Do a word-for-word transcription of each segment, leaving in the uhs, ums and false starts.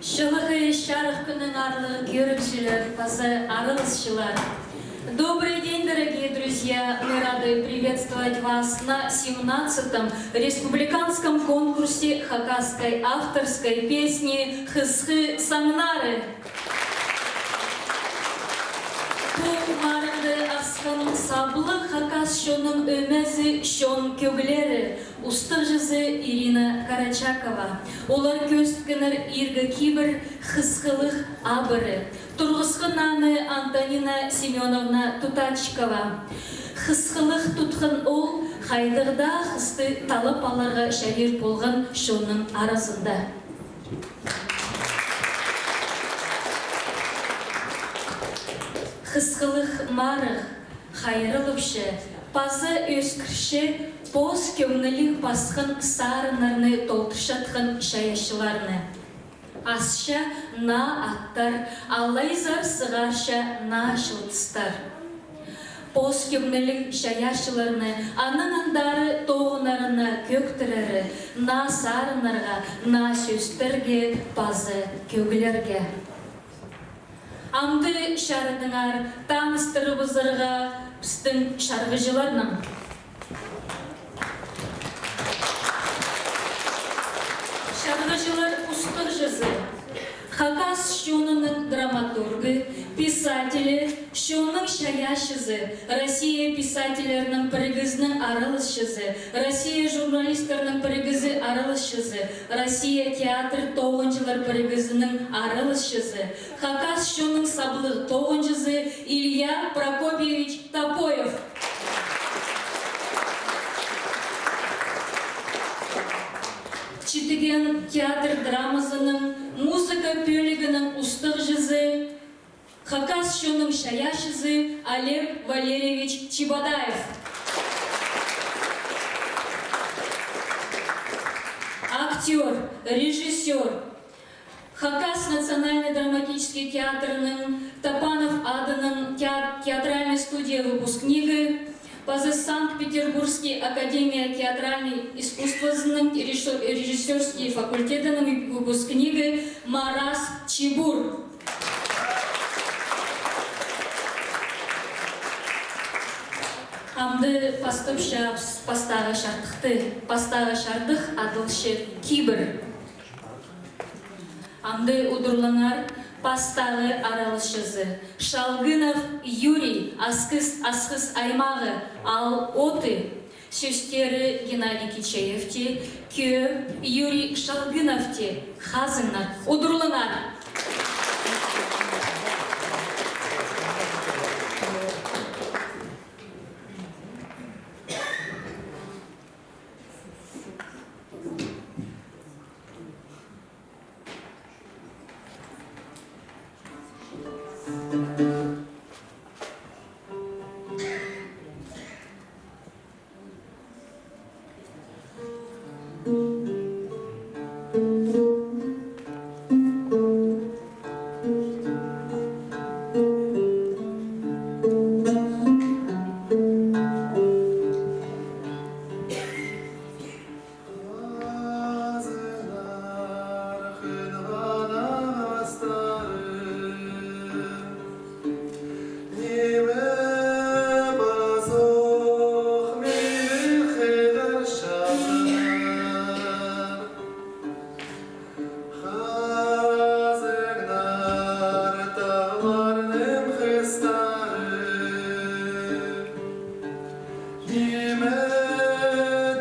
Чылығ чарых кӱннең, аарлығ кӧрігҷілер паза араласчылар. Добрый день, дорогие друзья! Мы рады приветствовать вас на семнадцатом республиканском конкурсе хакасской авторской песни «Хысхы саңнары». Пу марығда асхан саблығ хакас чонның ӧмезі, чон кӧглері, устағҷызы Ирина Карачакова. Олар кӧзіткеннер иргі кибір, хысхылығ абыры. Турғысхан аны Антонина Семёновна Тутачкова. Хысхылығ тутхан ол хайдағ даа хысты таллап аларға чарир полған чонның аразында. Хысхылығ марығ хайраллапча паза ӧскіртче пос кӧңніліг пасхан сарыннарны толдырчатхан чайаачыларны. Асча наа аттар, алай сығарча наа чылтыстар. Пос кӧңніліг чайаачыларны, аның андары тоғыннарына кӧктірері, наа сарыннарға, наа сӧстерге паза кӧглерге. Амды чарыдыңар таныстырыбызарға пістің чарғыҷыларны. Чарғыҷылар устағҷызы, хакас чонының драматургы, писателі, чонның чайаачызы, Россия писательлерінің пірігізінің араласчызы, Россия журналистерінің пірігізі араласчызы, Россия театр тоғынҷылар пірігізінің араласчызы, хакас чонның саблығ тоғынҷызы Илья Прокопьевич Топоев. Читіген театр драмазының музыка пӧлігінің устағҷызы, хакас чонның чайаачызы Олег Валерьевич Чебодаев. Актёр, режиссёр, Хакас национальный драматический театрның Топанов адының теа-, театральный студия выпускнигі, паза Санкт-Петербургский академия театральный искусствозының режиссё-, режиссёрский факультетінің выпускнигі Марас Чибур. Амды пастапчабыс пастағы чардыхты. Пастағы чардых адалча «Кибір». Амды удурлаңар пастағы араласчызы. Шалгынов Юрий, Асхыс, Асхыс аймағы, аал Оты. Сӧстері Геннадий Кичеевте, кӧӧ Юрий Шалгыновте. Хазыңнар, удурлаңар. Хазыңнар, хынған ағастарым, ниме пазох мині хыйғарчазыңнар? Хазыңнар, тағларның хыстары, ниме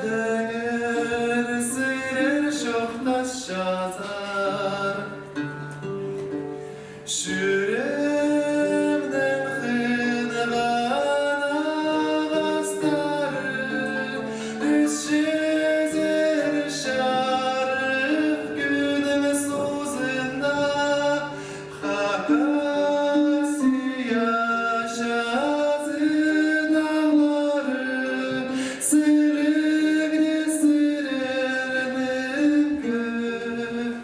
деңер сірер чоохтасчазар? Чӱреемнің хынған ағастары, ӱс чизер чарых кӱннің сузында, Хакасия чазы тағлары, сілігне сірернің кӧ-